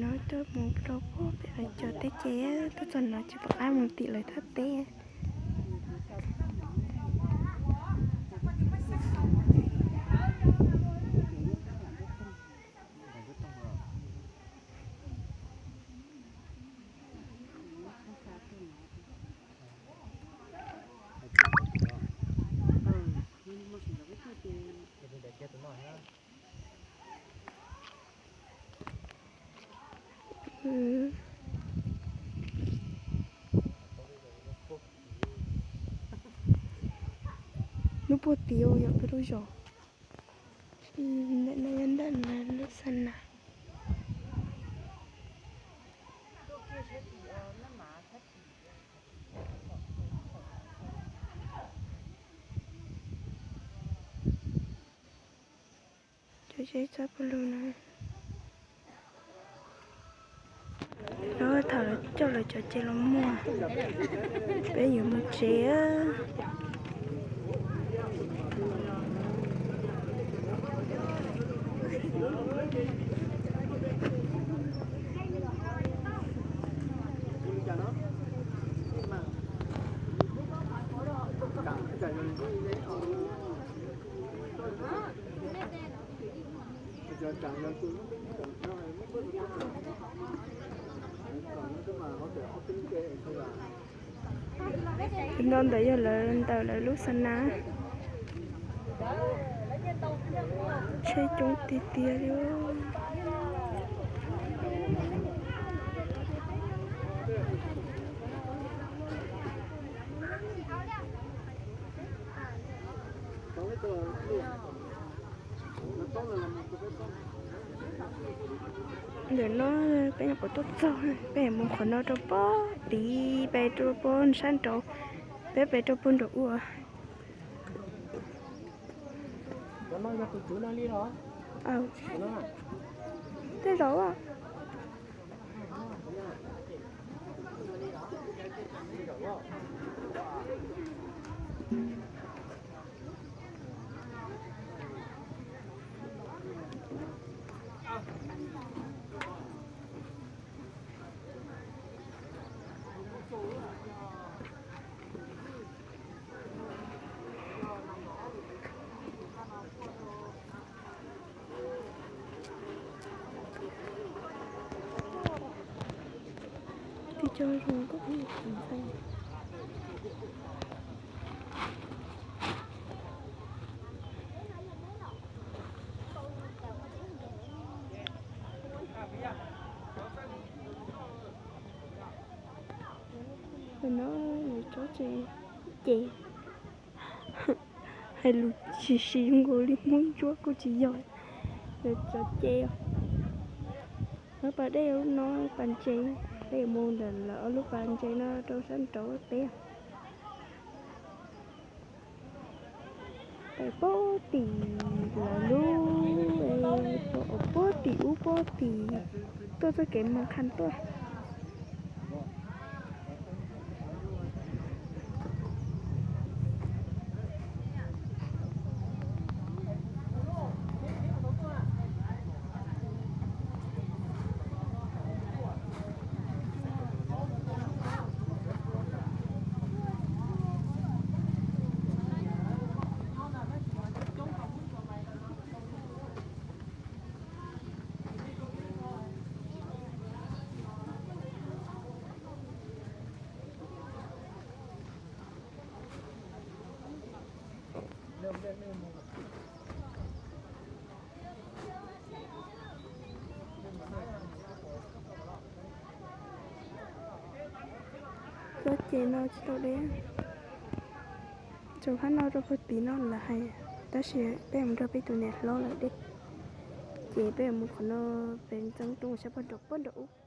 No tuaj mus rau puag pem lawv cov teb ces tuaj txog no tsis pom qab mus tim lawv thaj teb. Lub puag tim yog peb lub zos. Ntawm no yog ntawm lub xab nas. Cov tsev txawj pw lug na. Lawv thaum lawv coj lawv cov tsev los muag, peb yuav mus tsev. No ntawm yog lawv ntawm lawv lub xab nas. Tsheb coob tiag tiag li. Ntawm no peb nyuam qhuav tuaj txog, peb yuav mus qhov no rau puag tid, peb rau puag sab nraud, peb pem rau puag nraum ub. Tej zaum. Tib co zoo nkauj ib yam npaj. Ntawm no lawv tsob tsev ces hais lus tsis siv nkaus li Hmoob Ntsuab kuj tsis yog, lawv tsob tsev. Lawv pas dej lub no pas ntses, peb yuav mus ntawm lawv ob lub pas ntses no rau sab nraud peb. Pem puag tim lawv lub, puag tim ub puag tim, tuaj txoj kev mus qha tuaj. Tsob tsev no tsis tau deb, tsuas phab no rau puag tid no lawv hais, tab sis peb mus nrog peb tus niam hlob lawv dej, ces peb mus qhov no, peb ntxeev rau sab puag nraum puag nraum ub.